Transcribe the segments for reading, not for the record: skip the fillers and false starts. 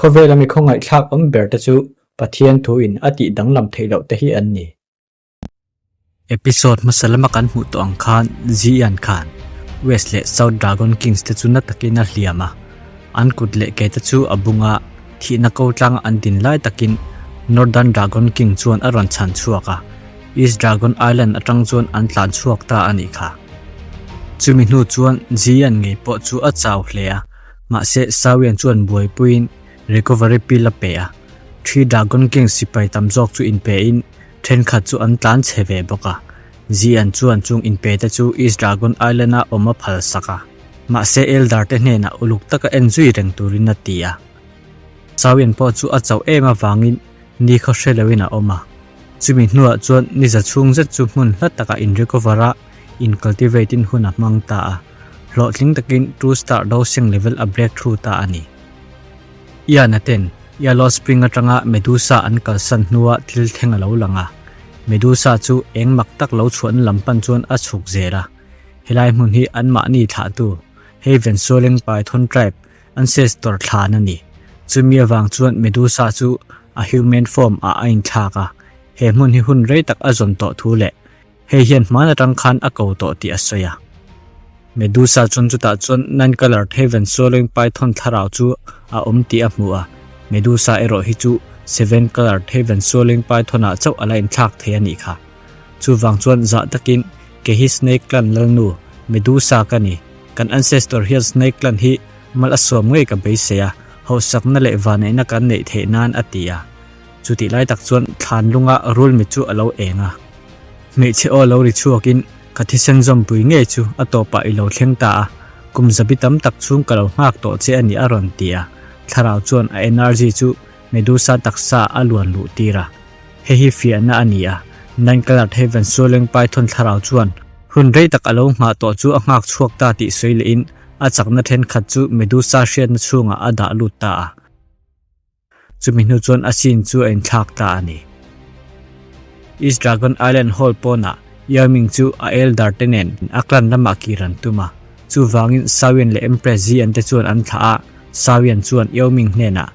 Khawvela mi khawngaihthlak awm ber te chu Pathian thuin a tih danglam theih loh te hi an ni. Episode hmasa lama kan hmuh tawh ang khan Zian khan West leh South Dragon Kings te chu na takin a hliam a, an kut leh ke te chu a bung a, thihna ko tlanga an din lai takin Northern Dragon King chuan a rawn chhan chhuak a, East Dragon Island atang chuan an tlan chhuak ta a nih kha. Chumi hnu chuan Zian ngei pawh chu a chau hle a, mahse Sawian chuan buaipuiin recovery pill a pe a, Three Dragon King sipai tam zawk chu inpein Thenkhat chu an tlan chhe ve bawk a, Zian chuan chung inpe te chu East Dragon Island-a awm a phal sak a, mahse Eldar te hnenah uluk taka en zui reng turin a ti a. Chawian pawh chu a chauh em avangin ni khaw hre loin a awm a, chumi hnuah chuan ni za chhung zet chu hmun hla takah in recover a, in cultivate in hun a hmang ta a, hlawhtling takin Two Star Dosing level a break through ta a ni. Ian-a ten Yellow Spring atanga Medusa an kalsan hnua thil thleng a lo lang a. Medusa chu eng mak tak lo chhuahna lam pan chuan a chhuk zel a. Helai hmun hi anmahni thlahtu Haven Sualeng Python Tribe ancestor thlan a ni. Chumi avang chuan Medusa chu a human form ah a inthlak a. He hmun hi hun rei tak a zawn tawh thu leh Hei hian hman atang khan a ko tawh tih a sawi a. Medusa chuan chutah chuan Nine Colored Heaven Swallowing Python thlarau chu a awm tih a hmu a. Medusa erawh hi chu Seven Colored Heaven Swallowing Python ah chauh a la inthlak thei a nih kha. Chuvang chuan zah takin kei hi Snake Clan lalnu Medusa ka ni. Kan ancestor hian Snake Clan hi mal a suam ngei ka beisei a, hauhsakna leh vanneihna kan neih theih nan a ti a. Chutih lai tak chuan thlan lunga rul mit chu a lo eng a. Hmeichhe aw lo ri chhuakin ka thisen zawmpui ngei chu a tawpah i lo thleng ta a, kum zabi tam tak chhung ka lo nghak tawh che a ni a rawn ti a. Thlarau chuan a energy chu Medusa taksa a luan luh tir a. Hei hi fiahna a ni a, Nine Colored Heaven Sualeng Python thlarau chuan hun rei tak a lo nghah tawh chu a nghak chhuak ta tih sawi lehin a chakna thenkhat chu Medusa hriatna chhungah a dah lut ta a. Chumi hnu chuan a scene chu a inthlak ta a ni. East Dragon Island Hall pawnah Yao Ming chu a elder te nen a clan lamah kir an tum a. Chuvangin Shaoyan leh Empress Zian te chuan an thlah a, Shaoyan chuan Yao Ming hnenah,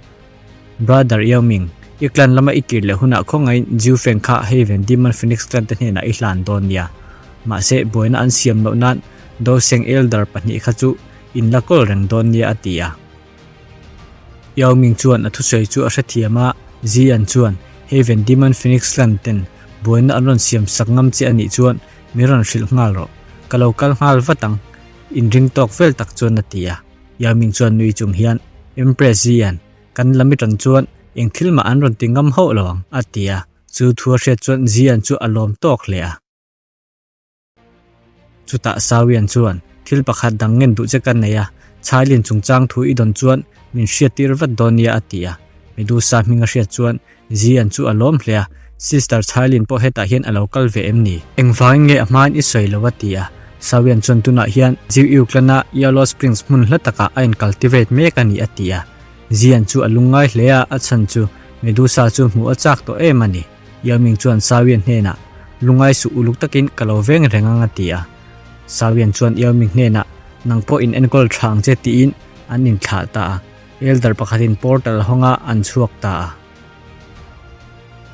Brother Yao Ming, i clan lama i kir leh hunah khawngaihin Jiu Feng kha Haven Demon Phoenix clan te hnenah i hlan dawn nia. Mahse, buaina an siam loh nan Doseng elder pahnih kha chu in la kawl reng dawn nia a ti a. Yao Ming chuan a thusawi chu a hrethiam a, Zian chuan, Haven Demon Phoenix Clan ten buaina an rawn siam sak ngam che a nih chuan min rawn hrilh nghal rawh. Ka lo kal nghal vat ang, inring tawk vel tak chuan a ti a. Yao Ming chuan nui chung hian, Empress Zian, kan lam i tan chuan eng thil mah an rawn ti ngam hauh lo ang, a ti a. Chu thu a hriat chuan Zian chu a lawm tawk hle a. Chutah Sawian chuan, Thil pakhat dang ngen duh che ka nei a, Chhailin chungchang thu i dawn chuan min hriattir vat dawn nia a ti a. Medusa hming a hriat chuan Zian chu a lawm hle a, Sister Chhailin pawh hetah hian a lo kal ve em ni? Engvangin nge a hmain i sawi lo a ti a. Sawian chuan tunah hian Jiu Klana Yellow Springs hmun hla takah a in-cultivate mek a ni a ti a. Zian chu a lungngai hle a, a chhan chu Medusa chu hmuh a chak tawh em a ni. Yao Ming chuan Sawian hnenah, Lungai suh uluk takin ka lo veng reng ang a ti a. Sawian chuan Yao Ming hnenah, Nang pawh in enkawl tha ang che tiin an inthlah ta a. Elder pakhatin portal hawnga an chhuak ta a.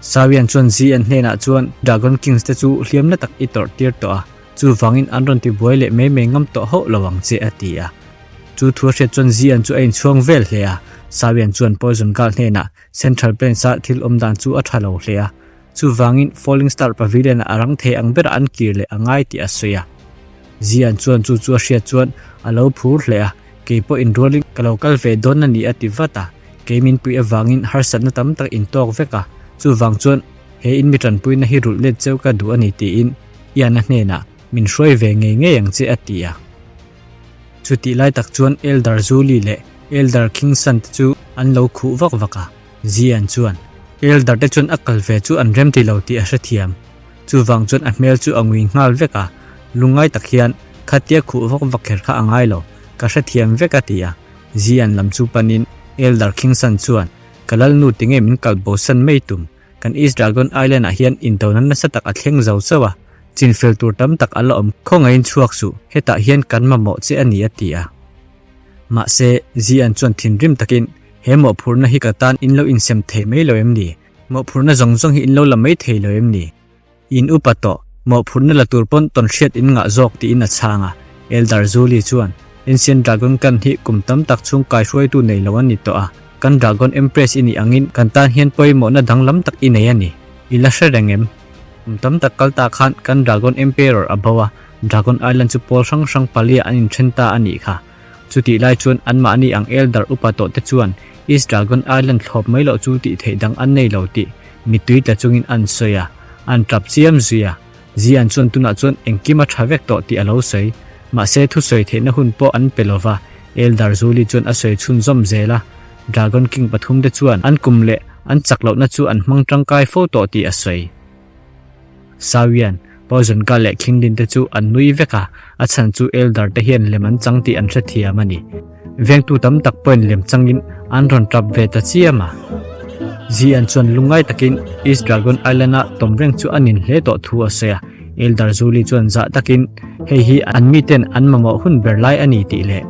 Sawian chuan Zian hnenah chuan, Dragon Kings te chu hliamna tak i tawrh tir tawh a, chuvangin an rawn ti buai leh mai mai ngam tawh hauh lo ang che a ti a. Chu thu a hriat chuan Zian chu a inchhuang vel hle a. Sawian chuan Poison Girl hnenah, Central Plains-a thil awm dan chu a tha lo hle a, chuvangin Falling Star Pavilion-ah a rang thei ang berah an kir leh a ngai tih a sawi a. Zian chuan chu chu a hriat chuan a lo phur hle a, Kei pawh inrualin ka lo kal ve dawn a ni a ti vat a, kei min puih avangin harsatna tam tak in tawk vek a, chuvang chuan he in mi tanpuina hi rulh let cheu ka duh a ni tiin Ian-a hnenah min hruai ve ngei ngei ang che a ti a. Chutih lai tak chuan Elder Zuli leh Elder Kingson te chu an lo khuh vak vak a, Zian chuan Elder te chuan a kal ve chu an rem ti lo tih a hrethiam. Chuvang chuan a hmel chu a ngui nghal vek a, lungngai tak hian khatia khuh vak vak kher kha a ngai lo, ka hrethiam vek a ti a. Zian lam chu panin Elder Kingson chuan, Ka lalnu tinge min kal bosan mai tum? Kan East Dragon Island ah hian indona nasa tak a thleng zo chauh a, chinfel tur tam tak a la awm khawngaihin chhuak suh, hetah hian kan mamawh che a ni a ti a. Mahse, Zian chuan thinrim takin, He mawhphurhna hi ka tan in lo insem thei mai lo em ni? Mawhphurhna zawng zawng hi in lo la mai thei lo em ni? In upa tawh, mawhphurhna la tur pawn tawnhriat in ngah zawk tiin a chhang a. Elder Zuli chuan, Ancient Dragon Clan hi kum tam tak chhung kaihruaitu nei lo an ni tawh a, kan Dragon Empress i nih angin kan tan hian pawimawhna danglam tak i nei a ni. I la hre reng em? Kum tam tak kal ta khan kan Dragon Emperor a bo a, Dragon Island chu pawl hrang hrang palia an inthen ta a nih kha. Chutih lai chuan anmahni ang Elder upa tawh te chuan East Dragon Island thlawp mai loh chu tih theih dang an nei lo tih mittui tla chungin an sawi a, an tap chiam zui a. Zian chuan tunah chuan engkim a tha vek tawh tih a lo sawi. Mahse thusawi theihna hun pawh an pe lo va, Elder Zuli chuan a sawi chhunzawm zel a. Dragon King pathumte chuan an kum leh an chak lohna chu an hmang tangkai fo tawh tih a sawi. Sawian, Poison Guard leh Khinglin te chu an nui vek a, a chhan chu Elder te hian lem an chang tih an hrethiam a ni. Vengtu tam tak pawhin lem changin an rawn tap ve ta chiam a. Zian chuan lungngai takin East Dragon Island-a tawm reng chu a nin hle tawh thu a sawi a. Elder Zuli chuan zah takin hei hi an miten an mamawh hun ber lai a ni tih leh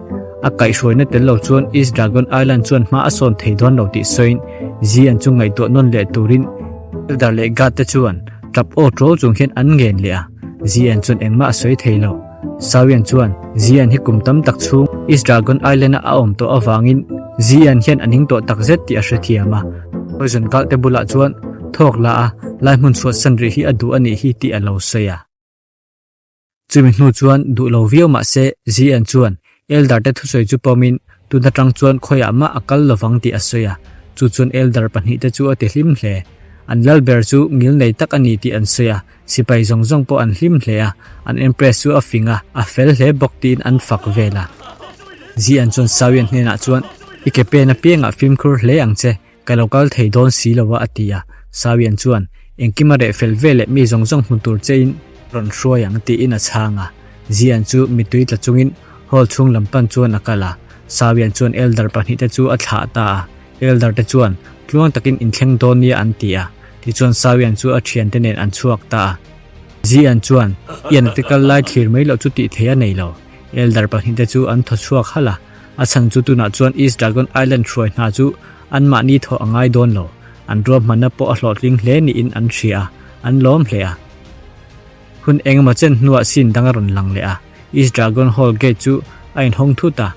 a kaihhruaina tel lo chuan East Dragon Island chuan hma a sawn thei dawn lo tih sawiin Zian chu ngaihtuah nawn leh turin Elder leh Guard te chuan tap aw ṭawl chung hian an ngen leh a, Zian chuan engmah a sawi thei lo. Sawian chuan Zian hi kum tam tak chhung East Dragon Island-a a awm tawh avangin Zian hian a ning tawh tak zet tih a hrethiam a. Poison Guard te bulah chuan thawk la a, lai hmun chhuahsan rih hi a duh a nih hi tih a lo sawi a. Chumi hnu chuan duh lo viau mah se Zian chuan Elder te thusawi chu pawmin tun atang chuan khawiah mah a kal lovang tih a sawi a, chu chuan Elder pahnihte chu a ti hlim hle. An lal ber chu ngil nei tak a ni tih an sawi a, sipai zawng zawng pawh an hlim hle a, an Empress chu a fing a, a fel hle bawk tiin an fak vel a. Zian chuan Sawian hnenah chuan, I ke pen apiangah fimkhur hle ang che, Ka lo kal thei dawn si lo a a ti a. Sawian chuan, Engkim a reh fel veleh mi zawng zawng hmu tur chein rawn hruai ang tiin a chhang a. Zian chu mittui tla chungin hall chhung lam pan chuan a kal a. Sawian chuan elder pahnihte chu a thlah ta a. Elder te chuan tluang takin inthleng dawn nia an ti a. Tichuan Sawian chu a thiante nen an chhuak ta a. Zian chuan, Ian a ti kal lai thlir mai loh chu tih theih a nei lo. Elder pahnihte chu an thaw chhuak halh a. A chhan chu tunah chuan East Dragon Island hruai hna chu anmahni thawh a ngai dawn lo. An ruahmanna pawh a hlawhtling hle niin an hria a, an lawm hle a. Hun engemaw chen hnuah scene dang a rawn lang leh a, East Dragon Hall gate chu a inhawng thut a.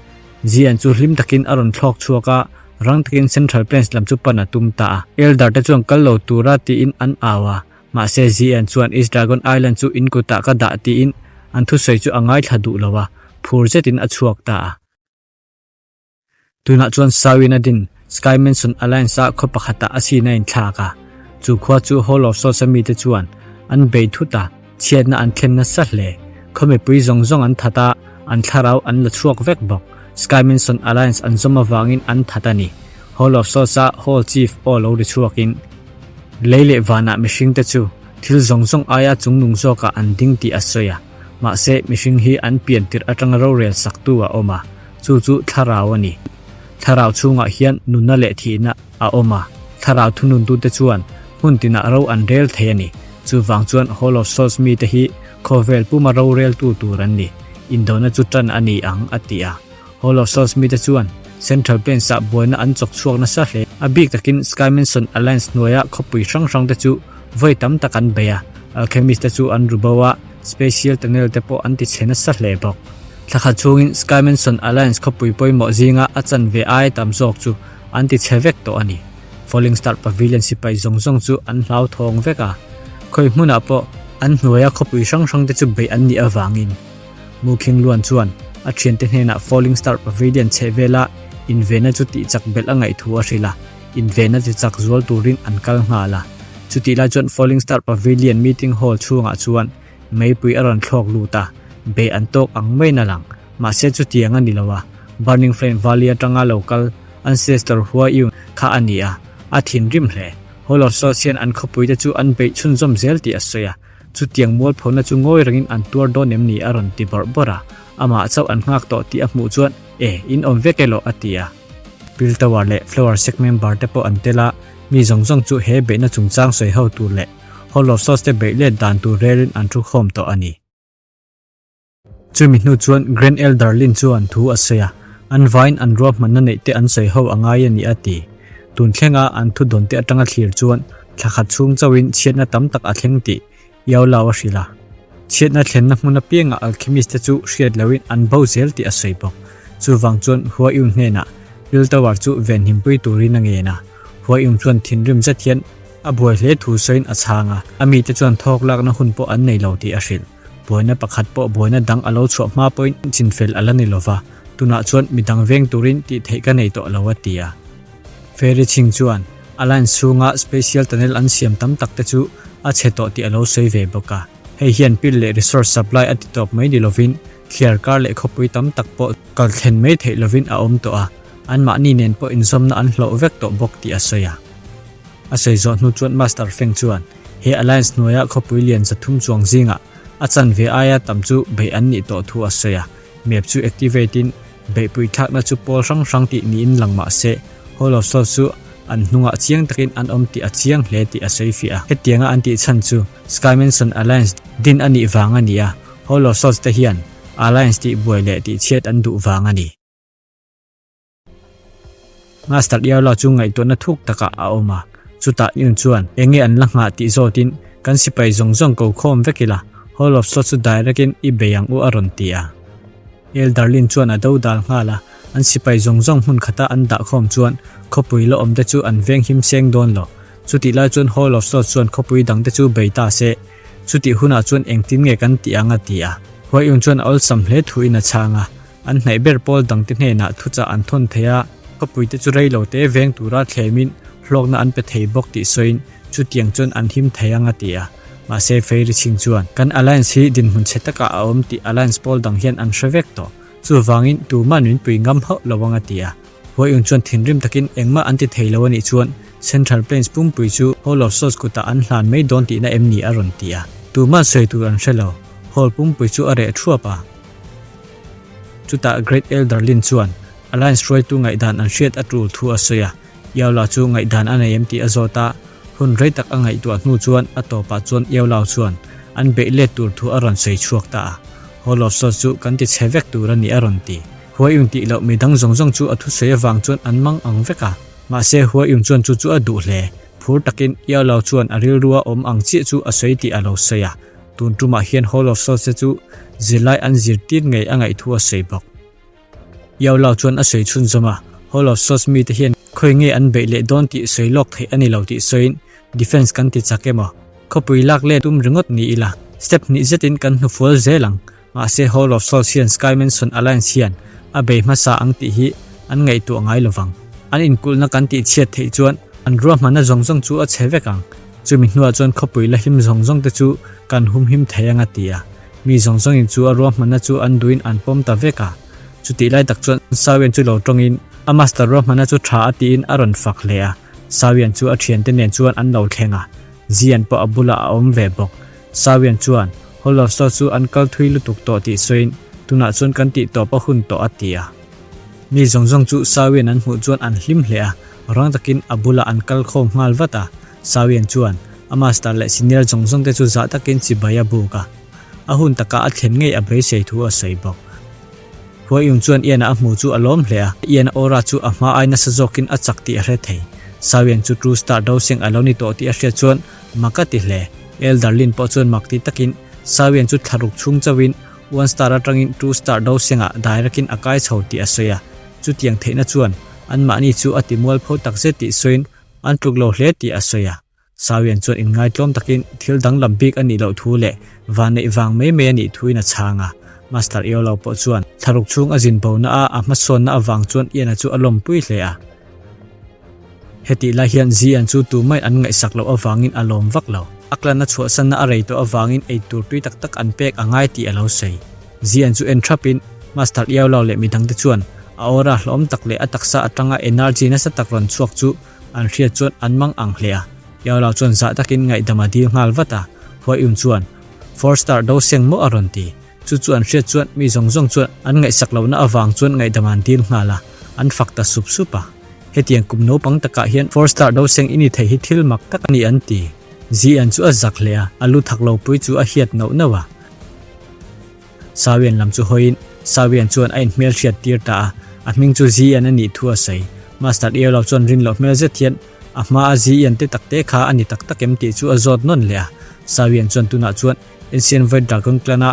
Zian chu hlim takin a rawn thlawk chhuak a, rang takin Central Plains lam chu pan a tum ta a. Elder te chuan kal lo tura tiin an au a, mahse Zian chuan East Dragon Island chu in kutah ka dah tiin an thusawi chu a ngaithla duh lo a, phur zetin a chhuak ta a. Tunah chuan Sawin a din Sky Mansion Alliance-a khaw pakhatah a sin a inthlak a. Chu khua chu Hall of Swords-a mite chuan an bei thut a, chhiatna an thlen nasa hle. Khaw mipui zawng zawng an that a, an thlarau an la chhuak vek bawk. Sky Mansion Alliance an zawm avangin an that a ni. Hall of Swords-a Hall Chief aw lo ri chhuakin, Lei leh vanah mihringte chu thil zawng zawng aia chungnung zawkah an ding tih a sawi a. Mahse, mihring hi an pian tirh atanga rorel saktu a awm a, chu chu thlarau a ni. Thlarau chhungah hian nunna leh thihna a awm a, thlarau thununtute chuan hmun tinah ro an rel thei a ni. Chuvang chuan Hall of Souls mite hi khawvel puma roreltu tur an ni. Indona chu tan a ni ang, a ti a. Hall of Souls mite chuan Central Plains-ah buaina an chawk chhuak nasa hle. A bik takin Sky Mansion Alliance hnuaia khawpui hrang hrangte chu vawi tam tak an bei a, Alchemist te chu an ru bo a, Special Tunnel te pawh an ti chhe nasa hle bawk. Thla khat chhungin Sky Mansion Alliance khawpui pawimawh zinga a chanve aia tam zawk chu an ti chhe vek tawh a ni. Falling Star Pavilion sipai zawng zawng chu an hlauthawng vek a, khawi hmunah pawh an hnuaia khawpui hrang hrang te chu beih an nih avangin Mu Khing Luan chuan a thiante hnenah Falling Star Pavilion chheh vela invenna chu tihchak belh a ngaih thu a hrilh a, invenna tichak zual turin an kal nghal a. Chutih lai chuan Falling Star Pavilion meeting hall chhungah chuan meipui a rawn thlawk lut a, bei an tawk ang maiin a lang. Mahse chutiang a ni lo a, Burning Flame Valley atanga lo kal ancestor Hua Yun kha a ni a, a thinrim hle. Hall of Swords hian an khawpuite chu an beih chhunzawm zel tih a sawi a, chutiang mualphona chu ngawi rengin an tuar dawn em ni a rawn ti bawrh bawrh a, amah chauh an nghak tawh tih a hmuh chuan e, in awm vek elaw a ti a. Bill Tower leh Flower Sec member te pawh an tel a, mi zawng zawng chu he beihna chungchang sawi ho tur leh Hall of Swords te beih let dan tur relin an thu khawm tawh a ni. Chumi hnu chuan Grand Elder Lin chuan thu a sawi a. An vaiin an ruahmanna neih te an sawi ho a ngai a ni a ti. Tun thlenga an thu dawn te atanga thlir chuan thla khat chhung chauhin chhiatna tam tak a thleng tih Yao Lao a hrilh a. Chhiatna thlenna hmun apiangah alchemist te chu hriat lohin an bo zel tih a sawi bawk. Chuvang chuan Hua Yun hnenah Bill Tower chu venhim pui turin a ngen a. Hua Yun chuan thinrim zet hian a buai hle thu sawiin a chhang a, a mite chuan thawk lakna hun pawh an nei lo tih a hrilh. Buaina pakhat pawh buaina dang a lo chhuah hma pawhin chinfel a la ni lova, tunah chuan midang veng turin tih theih ka nei tawh lo a ti a. Fairy Ching chuan Alliance chhunga Spatial Tunnel an siam tam tak te chu a chhe tawh tih a lo sawi ve bawk a. Hei hian pil leh resource supply a ti tawp mai ni lovin thliar kar leh khawpui tam tak pawh kal thlen mai theih lovin a awm tawh a, anmahni nen pawh inzawmna an hlauh vek tawh bawk tih a sawi a. A sawi zawh hnu chuan Master Feng chuan he Alliance hnuaia khawpui lian 300 chuang zingah a chanve aia tam chu beih an nih tawh thu a sawi a, map chu activate in beihpui thlakna chu pawl hrang hrang tih niin lang mah se Hall of Souls chu an hnungah chiang takin an awm tih a chiang hle tih a sawi fiah a. Hetianga an tih chhan chu Sky Mansion Alliance din a nih vang a ni a, Hall of Souls te hian Alliance tih buai leh tih chhiat an duh vang a ni. Master Iarla chu ngaihtuahna thuk takah a awm a, chutah Yun chuan eng nge an la nghah tih zawtin kan sipai zawng zawng ko khawm vek ila, Hall of Swords chu direct in i bei ang u a rawn ti a. Elderlin chuan a do dal nghal a, an sipai zawng zawng hmun khata an dah khawm chuan khawpui la awm te chu an veng him seng dawn lo. Chutih lai chuan Hall of Swords chuan khawpui dang te chu bei ta se, chutih hunah chuan engtin nge kan tih ang a ti a. Huai Yun chuan a awlsam hle thuin a chhang a. An hnaih ber pawl dangte hnenah thuchah an thawn thei a, khawpuite chu rei lo te veng tura thlemin hlawkna an pe thei bawk tih sawiin chutiang chuan an him thei ang a ti a. Mahse Fairy Chhing chuan, Kan alliance hi dinhmun chhe takah a awm tih alliance pawl dang hian an hre vek tawh. Chuvangin tuman min pui ngam hauh lo ang a ti a. Huaiung chuan thinrim takin engmah an ti thei lo a nih chuan Central Plains pumpui chu Hall of Swords kutah an hlan mai dawn tihna em ni a rawn ti a. Tuman sawi tur an hre lo. Hall pumpui chu a reh thuap a. Chutah Great Elder Lin chuan Alliance hruaitu ngaihdan an hriat a tul thu a sawi a, Yao Lao chu ngaihdan a nei em tih a zawt a, hun rei tak a ngaihtuah hnu chuan a tawpah chuan Yao Lao chuan an beih let tur thu a rawn sawi chhuak ta a, Hall of Swords chu kan ti chhe vek tur a ni a rawn ti. Huai-Yung tih loh midang zawng zawng chu a thusawi avang chuan an mang ang vek a, mahse Huai-Yung chuan chu chu a duh hle. Phur takin Yao Lao chuan a rilrua awm ang chiah chu a sawi tih a lo sawi a. Tun tumah hian Hall of Souls te chu zirlai an zirtir ngei a ngaih thu a sawi bawk. Yao Lao chuan a sawi chhunzawm a, Hall of Souls mite hian khawi nge an beih leh dawn tih sawi lawk theih a ni lo tih sawiin Defence kan ti chak emaw? Khawpui lak let tum ringawt ni ila, step hnih zetin kan hnufual zel ang. Mahse Hall of Souls hian Sky Mansion Alliance hian a bei hmasa ang tih hi an ngaihtuah ngai lovang. An inkulhna kan tih chhiat theih chuan an ruahmanna zawng zawng chu a chhe vek ang. Chumi hnuah chuan khawpui la him zawng zawng te chu kan humhim thei ang a ti a. Mi zawng zawngin chu a ruahmanna chu an duhin an pawm ta vek a. Chutih lai tak chuan Sawian chu lo tawngin a master ruahmanna chu tha a tiin a rawn fak hle a. Sawian chu a thiante nen chuan an lo thleng a. Zian pawh a bulah a awm ve bawk. Sawian chuan Hall of Swords chu an kal thui lutuk tawh tih sawiin tunah chuan kan tih tawp a hun tawh a ti a. Mi zawng zawng chu Sawian an hmuh chuan an hlim hle a, rang takin a bulah an kal khawm nghal vat a. Sawian chuan a master leh senior zawng zawng te chu zah takin chibai a buk a, a hun takah a thlen ngei a beisei thu a sawi bawk. Huaiung chuan Ian-a a hmu chu a lawm hle a, Ian-a aura chu a hma ai nasa zawkin a chak tih a hre thei. Sawian chu True Star Doseng a lo ni tawh tih a hriat chuan mak a ti hle. Elder Lin pawh chuan mak ti takin Sawian chu thlaruk chhung chauhin One Star atangin Two Star Dosengah direct-in a kai chho tih a sawi a, chutiang theihna chuan anmahni chu a ti mualpho takzet tih sawiin an tluk lo hle tih a sawi a. Sawian chuan inngaitlawm takin thil danglam bik a nih loh thu leh vanneih vang mai mai a nih thuin a chhang a. Master Iolo pawh chuan thlaruk chhung a zin bona a a hmasawnna avang chuan Ian-a chu a lawmpui hle a. Hetih lai hian Zian chu tumai an ngaihsak loh avangin a lawm vak lo. A clan a chhuahsanna a rei tawh avangin eitur tui tak tak an pek a ngai tih a lo sawi. Zian chu en thapin Master Iolo leh midangte chuan a aura hlawm tak leh a taksa atanga energy nasa tak rawn chhuak chu An hriat chuan an mang ang hle a, Yao chuan zah takin ngaihdam a dil nghal vat a, Huai Un chuan, Four star do seng maw a rawn ti. Chu chu an hriat chuan mi zawng zawng chuan an ngaihsak lohna avang chuan ngaihdam an dil nghal a, an fak ta sup sup a. Hetiang kum naupang takah hian four star do seng i ni thei hi thil mak tak a ni an ti. Zian chu a zak hle a, a lu thak lo pui chu a hiat nauh nauh a. Sawian lam chu hawiin Sawian chuan a inhmelhriat tir ta a. A hming chu Zian a nih thu a sawi. Master Iolo chuan rin loh hmel zet hian a hmaa Zian te tak te kha a ni tak tak em tih chu a zawt nawn leh a. Sawian chuan tunah chuan Ancient Void Dragon Clan-a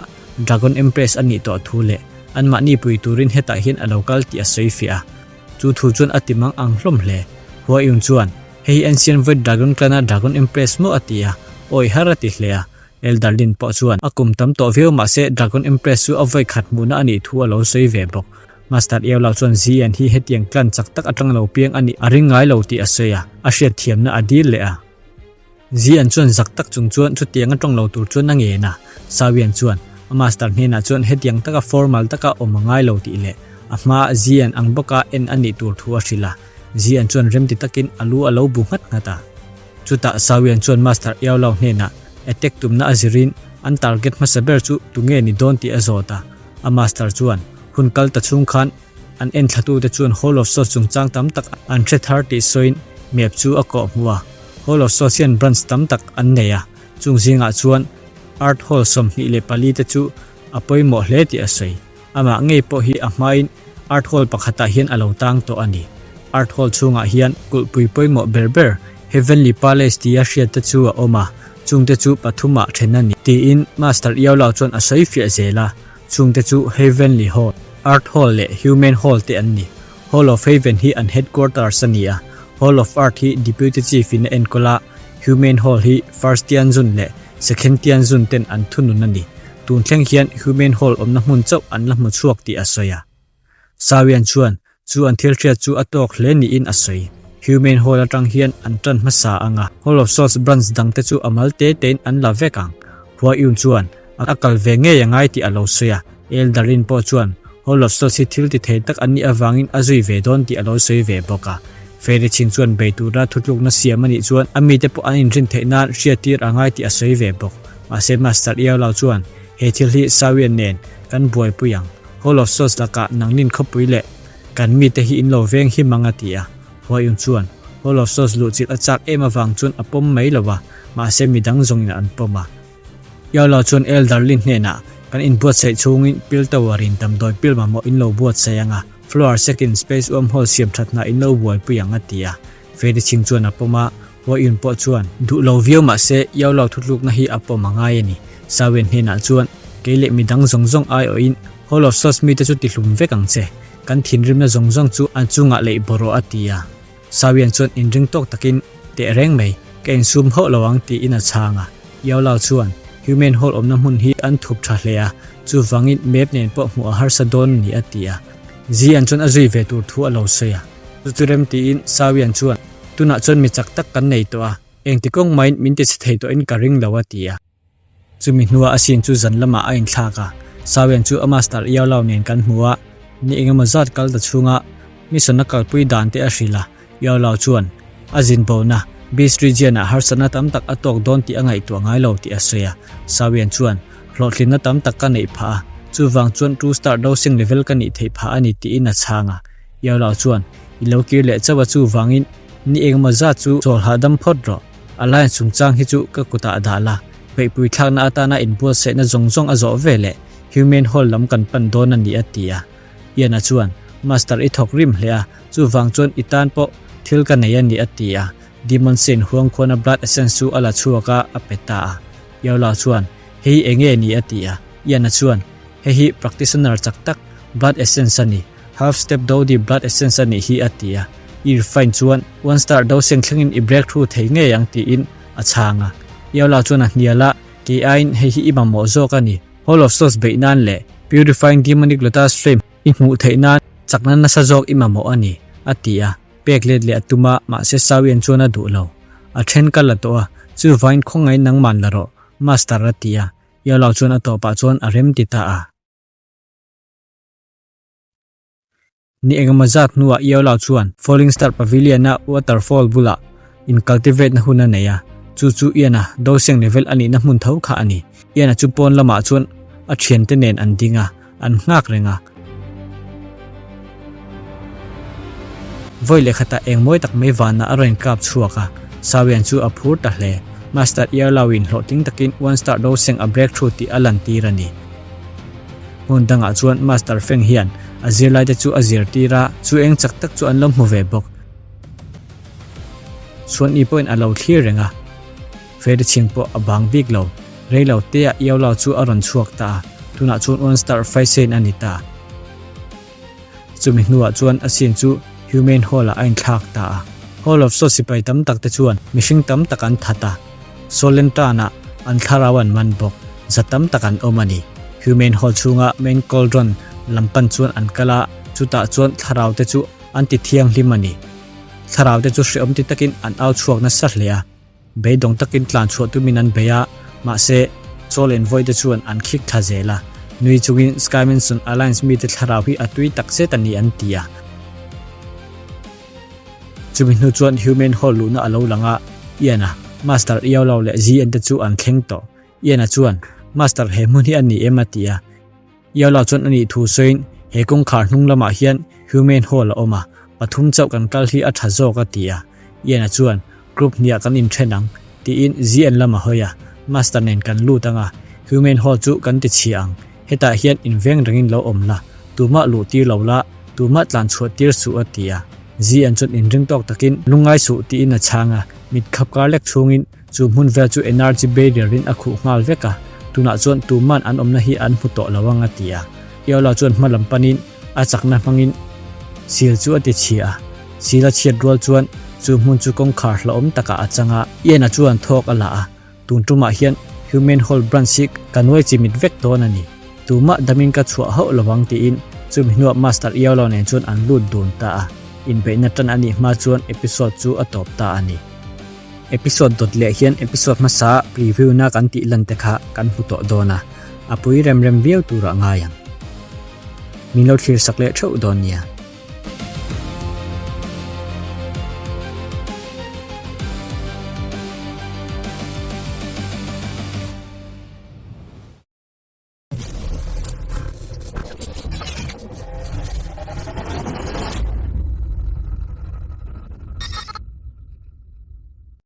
Dragon Empress a nih tawh thu leh anmahni pui turin hetah hian a lo kal tih a sawi fiah a. Chu thu chuan a ti mang ang hlawm hle. Hua Yun chuan, Hei hi Ancient Void Dragon Clan-a Dragon Empress maw a ti a, awi har a ti hle a. Elder Lin pawh chuan a kum tam tawh viau mahse Dragon Empress chu a vawi khat hmuhna a nih thu a lo sawi ve bawk. Master Eola chuan Zian hi hetiang clan chak tak atang lo piang a nih a ring ngai lo tih a sawi a, a hriatthiamna a dil leh a. Zian chuan zak tak chung chuan chutiang a tawng lo tur chuan a ngen a. Sawian chuan a master hnenah chuan hetiang taka formal taka awm a ngai lo tih leh a hmaa Zian ang bawka en a nih tur thu a hrilh a. Zian chuan remti takin a lu a lo bu nghat nghat a. Chutah Sawian chuan Master Eolau hnenah attack tumna a zirin an target hmasa ber chu tunge ni dawn tih a zawt a. A master chuan hun kal ta chhung khan an enthlatute chuan Hall of Swords chungchang tam tak an hre thar tih sawiin map chu a kawh hmu a. Hall of Swords hian branch tam tak an nei a, chung zingah chuan Art Hall 24 te chu a pawimawh hle tih a sawi. Amah ngei pawh hi a hmain Art Hall pakhatah hian a lo tang tawh a ni. Art Hall chhungah hian kulhpui pawimawh ber ber Heavenly Palace tia hriat te chu a awm a, chungte chu pathumah then a ni, tiin Master Iaulau chuan a sawi fiah zel a. Chungte chu Heavenly Hall, Earth Hall leh Human Hall te an ni. Hall of Heaven hi an headquarters a ni a, Hall of Earth hi Deputy Chief in a enkawl a, Human Hall hi First Tianjun leh Second Tianjun ten an thunun a ni. Tun thleng hian Human Hall awmna hmun chauh an la hmu chhuak tih a sawi a. Sawian chuan Chu an thil hriat chu a tawk hle niin a sawi. Human Hall atang hian an tan hmasa ang a, Hall of Swords branch dangte chu a mal te tein an la vek ang. Hua Yun chuan a kal ve ngei a ngai tih a lo sawi a, Eldarin pawh chuan Hall of Swords hi thil ti thei tak an nih avangin a zui ve dawn tih a lo sawi ve bawk a. Fairy Ching chuan bei tura thutlukna siam a nih chuan a mite pawh an inrin theih nan hriattir a ngai tih a sawi ve bawk. Mahse Master Yao Lao chuan he thil hi Sawian nen kan buaipui ang. Hall of Swords lakah nangnin khawpui leh kan mite hi in lo veng him ang a ti a. Huaiun chuan Hall of Swords luhchilh a chak em avang chuan a pawm mai lo a, mahse midang zawngin an pawm a. Yao chuan Elder Lin hnenah, Kan inbuatsaih chhungin pil tower in damdawi pil mamawh in lo buatsaih ang a, floor second space wormhole siam that hna in lo buaipui ang a ti a. Fairy Ching chuan a pawm a, Huaiun pawh chuan duh lo viau mah se Yao Lao thutlukna hi a pawm a ngai a ni. Sawian hnenah chuan kei leh midang zawng zawng aiawhin Hall of Swords mite chu tihlum vek ang che. Kan thinrimna zawng zawng chu an chungah leih bawrh rawh a ti a. Sawian chuan inring tawk takin teh reng mai, ka insum hauh lo ang tiin a chhang a. Yao Lao chuan Human Hall awmna hmun hi an thup tha hle a, chuvangin map nen pawh hmuh a harsa dawn a ni a ti a. Zian chuan a zui ve tur thu a lo sawi a. Chu chu rem tiin Sawian chuan Tunah chuan mi chak tak kan nei tawh a, engti kawng maiin min ti chhe thei tawhin ka ring lo a ti a. Chumi hnuah a sin chu zan lamah a inthlak a, Sawian chu a master Iau Lau nen kan hmu a, ni engemaw zat kal ta chhunga mission a kalpui dan te a hrilh a, Iau Lau chuan a zin bona Beast Region ah harsatna tam tak a tawk dawn tih a ngaihtuah ngai lo tih a sawi a, Sawian chuan hlawhtlinna tam tak ka neih phah a, chuvang chuan two star dosing level ka nih theih phah a ni tiin a chhang a. Iau Lau chuan I lo kir leh chauh a chuvangin ni engemaw zat chu chawl hahdam phawt rawh. Alliance chungchang hi chu ka kutah dah la, beihpui thlakna atana inbuatsaihna zawng zawng a zawh ve leh Human Hall lam kan pan dawn a ni a ti a. Ian-a chuan, Master i thawk rim hle a, chuvang chuan i tan pawh thil ka nei a ni a ti a. Demon Saint huang khuana Blood Essence chu a la chhuak a, a pe ta a. Yaola chuan, Hei enge ni a ti a. Ian-a chuan, Hei hi practitioner chak tak Blood Essence a ni. Half step Dodi blood essence a nih hi a ti a, i refine chuan one star do seng thlengin i break through thei ngei ang tiin a chhang a. Iola chuan a hnial a, kei aiin hei hi i mamawh zawk a ni, Hall of Souls beih nan leh Purifying Demonic Lotus Flame i hmuh theih nan chakna nasa zawk i mamawh a ni, a ti a. Pek let leh a tum a, mahse Sawian chuan a duh lo. A then ka la tawh a, chuvain khawngaih nangman la rawh, Master a ti a. Iola chuan a tawpah chuan a rem ti ta a. Ni engemaw zat hnuah Iola chuan Falling Star Pavilion-a waterfall bulah in-cultivate na hun a nei a, chu chu Ian-a doseng level a nihna hmun tho kha a ni. Ian-a chu pawn lamah chuan a thiante nen an ding a, an nghak reng a. Vawi leh khatah eng mawi tak mai vanah a rawn kap chhuak a, Sawian chu a phur ta hle. Master Iolao-in hlawhtling takin One Star doseng a breakthrough tih a lantir a ni. Hmun dangah chuan Master Feng hian A zirlaite chu a zirtir a, chu eng chak tak chu an lo hmu ve bawk. Chuan-i pawhin a lo thlir reng a. Fairy chhing pawh a bang bik lo. Rei lo teah Iaulau chu a rawn chhuak ta a, tunah chuan One Star Faisein a ni ta. Chumi hnuah chuan a scene chu Humane Hall-ah a inthlak ta a. Hall of Saw sipai tam tak te chuan mihring tam tak an that a, Solentan-ah an thlarau an man bawk. Za tam tak an awm a ni. Humane Hall chhunga Main Cauldron lam pan chuan an kal a, chutah chuan thlarau te chu an ti thianghlim a ni. Thlarau te chu hrehawm ti takin an au chhuak nasa hle a. Beidawng takin tlan chhuah tumin an bei a, mahse, Saul envoy te chuan an khik thla zel a. Nui chungin Sky Mansion Alliance mite thlarau hi a tui tak zet a ni an ti a. Chumi hnu chuan Human Hall luhna a lo lang a, Ian-a, Master Iaulau leh Zn te chu an thleng tawh. Ian-a chuan, Master he hmun hi a ni em a ti a. Iaulau chuan a nih thu sawiin, He kawngkhar hnung lamah hian Human Hall a awm a, pathum chauh kan kal hi a tha zawk a ti a. Ian-a chuan, Group hniah kan inthen ang, tiin Zn lam a hawi a, Master nen kan lut ang a, Human Hall chu kan ti chhia ang. Hetah hian inveng rengin lo awm la, tumah luh tir lo la, tumah tlan chhuah tir suh a ti a. Zn chuan inring tawk takin, Lungngai suh tiin a chhang a, mit khap kar lek chhungin Chu hmun vel chu energy barrier in a khuh nghal vek a, tunah chuan tuman an awmna hi an hmu tawh lo ang a ti a. Iola chuan hma lam panin a chakna hmangin sil chu a ti chhia a, sil a chhiat rual chuan chu hmun chu kawngkhar hlauhawm takah a chang a. Ian-a chuan thawk a la a, tun tumah hian Human Hall branch hi ka nuai chimit vek dawn a ni. Tumah damin ka chhuah hauh lo ang tiin chumi hnuah Master Iola nen chuan an lut dun ta a, inbeihna tan a nih hma chuan episode chu a tawp ta a ni. Episode dawt leh hian episode hmasa preview na kan tih lan te kha kan hmu tawh dawn a, a pui rem rem viau turah ngai ang. Min lo thlir sak leh theuh dawn nia.